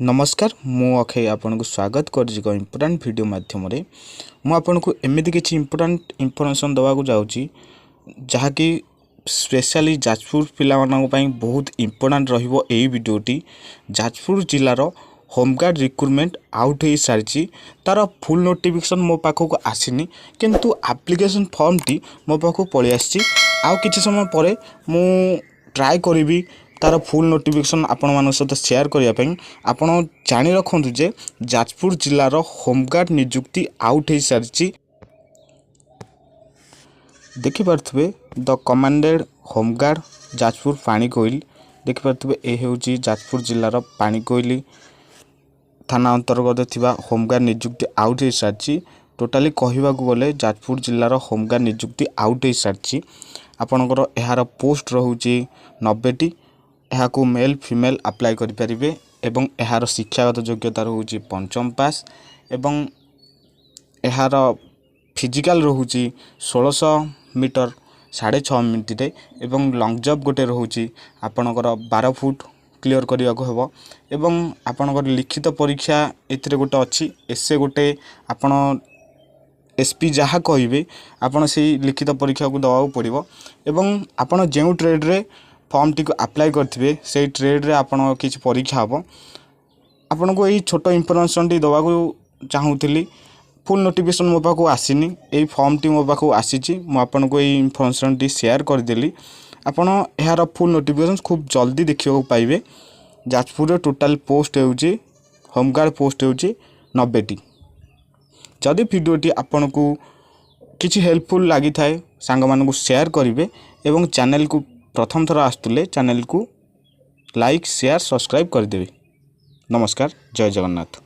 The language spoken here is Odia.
ନମସ୍କାର, ମୁଁ ଅକ୍ଷୟ ଆପଣଙ୍କୁ ସ୍ୱାଗତ କରୁଛି ଏକ ଇମ୍ପୋର୍ଟାଣ୍ଟ ଭିଡ଼ିଓ ମାଧ୍ୟମରେ। ମୁଁ ଆପଣଙ୍କୁ ଏମିତି କିଛି ଇମ୍ପୋର୍ଟାଣ୍ଟ ଇନଫର୍ମେସନ୍ ଦେବାକୁ ଯାଉଛି, ଯାହାକି ସ୍ପେଶାଲି ଯାଜପୁର ପିଲାମାନଙ୍କ ପାଇଁ ବହୁତ ଇମ୍ପୋର୍ଟାଣ୍ଟ ରହିବ ଏଇ ଭିଡ଼ିଓଟି। ଯାଜପୁର ଜିଲ୍ଲାର ହୋମଗାର୍ଡ଼ ରିକ୍ରୁଟମେଣ୍ଟ ଆଉଟ୍ ହେଇସାରିଛି। ତା'ର ଫୁଲ୍ ନୋଟିଫିକେସନ୍ ମୋ ପାଖକୁ ଆସିନି, କିନ୍ତୁ ଆପ୍ଲିକେସନ୍ ଫର୍ମଟି ମୋ ପାଖକୁ ପଳେଇ ଆସିଛି। ଆଉ କିଛି ସମୟ ପରେ ମୁଁ ଟ୍ରାଏ କରିବି ତା'ର ଫୁଲ୍ ନୋଟିଫିକେସନ୍ ଆପଣମାନଙ୍କ ସହିତ ସେୟାର କରିବା ପାଇଁ। ଆପଣ ଜାଣି ରଖନ୍ତୁ ଯେ ଯାଜପୁର ଜିଲ୍ଲାର ହୋମଗାର୍ଡ଼ ନିଯୁକ୍ତି ଆଉଟ୍ ହେଇସାରିଛି। ଦେଖିପାରୁଥିବେ, ଦ କମାଣ୍ଡେଡ଼ ହୋମଗାର୍ଡ଼, ଯାଜପୁର ପାଣିକୋଇଲି। ଦେଖିପାରୁଥିବେ, ଏ ହେଉଛି ଯାଜପୁର ଜିଲ୍ଲାର ପାଣିକୋଇଲି ଥାନା ଅନ୍ତର୍ଗତ ଥିବା ହୋମଗାର୍ଡ଼ ନିଯୁକ୍ତି ଆଉଟ୍ ହେଇସାରିଛି। ଟୋଟାଲି କହିବାକୁ ଗଲେ ଯାଜପୁର ଜିଲ୍ଲାର ହୋମଗାର୍ଡ଼ ନିଯୁକ୍ତି ଆଉଟ୍ ହେଇସାରିଛି। ଆପଣଙ୍କର ଏହାର ପୋଷ୍ଟ ରହୁଛି 90ଟି। ଏହାକୁ ମେଲ୍, ଫିମେଲ୍ ଆପ୍ଲାଏ କରିପାରିବେ ଏବଂ ଏହାର ଶିକ୍ଷାଗତ ଯୋଗ୍ୟତା ରହୁଛି ପଞ୍ଚମ ପାସ୍ ଏବଂ ଏହାର ଫିଜିକାଲ୍ ରହୁଛି 1600 ମିଟର 6.5 ମିନିଟ୍ରେ ଏବଂ ଲଙ୍ଗ୍ ଜମ୍ପ ଗୋଟେ ରହୁଛି ଆପଣଙ୍କର 12 ଫୁଟ କ୍ଲିଅର୍ କରିବାକୁ ହେବ। ଏବଂ ଆପଣଙ୍କର ଲିଖିତ ପରୀକ୍ଷା ଏଥିରେ ଗୋଟେ ଅଛି, ଏସେ ଗୋଟେ। ଆପଣ ଏସ୍ ପି ଯାହା କହିବେ, ଆପଣ ସେଇ ଲିଖିତ ପରୀକ୍ଷାକୁ ଦେବାକୁ ପଡ଼ିବ। ଏବଂ ଆପଣ ଯେଉଁ ଟ୍ରେଡ଼୍ରେ ଫର୍ମଟିକୁ ଆପ୍ଲାଏ କରିଥିବେ, ସେଇ ଟ୍ରେଡ଼୍ରେ ଆପଣ କିଛି ପରୀକ୍ଷା ହେବ। ଆପଣଙ୍କୁ ଏଇ ଛୋଟ ଇନଫର୍ମେସନ୍ଟି ଦେବାକୁ ଚାହୁଁଥିଲି। ଫୁଲ୍ ନୋଟିଫିକେସନ୍ ମୋ ପାଖକୁ ଆସିନି, ଏଇ ଫର୍ମଟି ମୋ ପାଖକୁ ଆସିଛି। ମୁଁ ଆପଣଙ୍କୁ ଏଇ ଇନଫର୍ମେସନ୍ଟି ସେୟାର କରିଦେଲି। ଆପଣ ଏହାର ଫୁଲ୍ ନୋଟିଫିକେସନ୍ ଖୁବ୍ ଜଲ୍ଦି ଦେଖିବାକୁ ପାଇବେ। ଯାଜପୁରରେ ଟୋଟାଲ୍ ପୋଷ୍ଟ ହେଉଛି, ହୋମଗାର୍ଡ଼ ପୋଷ୍ଟ ହେଉଛି 90ଟି। ଯଦି ଭିଡ଼ିଓଟି ଆପଣଙ୍କୁ କିଛି ହେଲ୍ପଫୁଲ୍ ଲାଗିଥାଏ, ସାଙ୍ଗମାନଙ୍କୁ ସେୟାର କରିବେ ଏବଂ ଚ୍ୟାନେଲକୁ ପ୍ରଥମ ଥର ଆସୁଥିଲେ ଚ୍ୟାନେଲକୁ ଲାଇକ୍, ସେୟାର, ସବସ୍କ୍ରାଇବ୍ କରିଦେବେ। ନମସ୍କାର, ଜୟ ଜଗନ୍ନାଥ।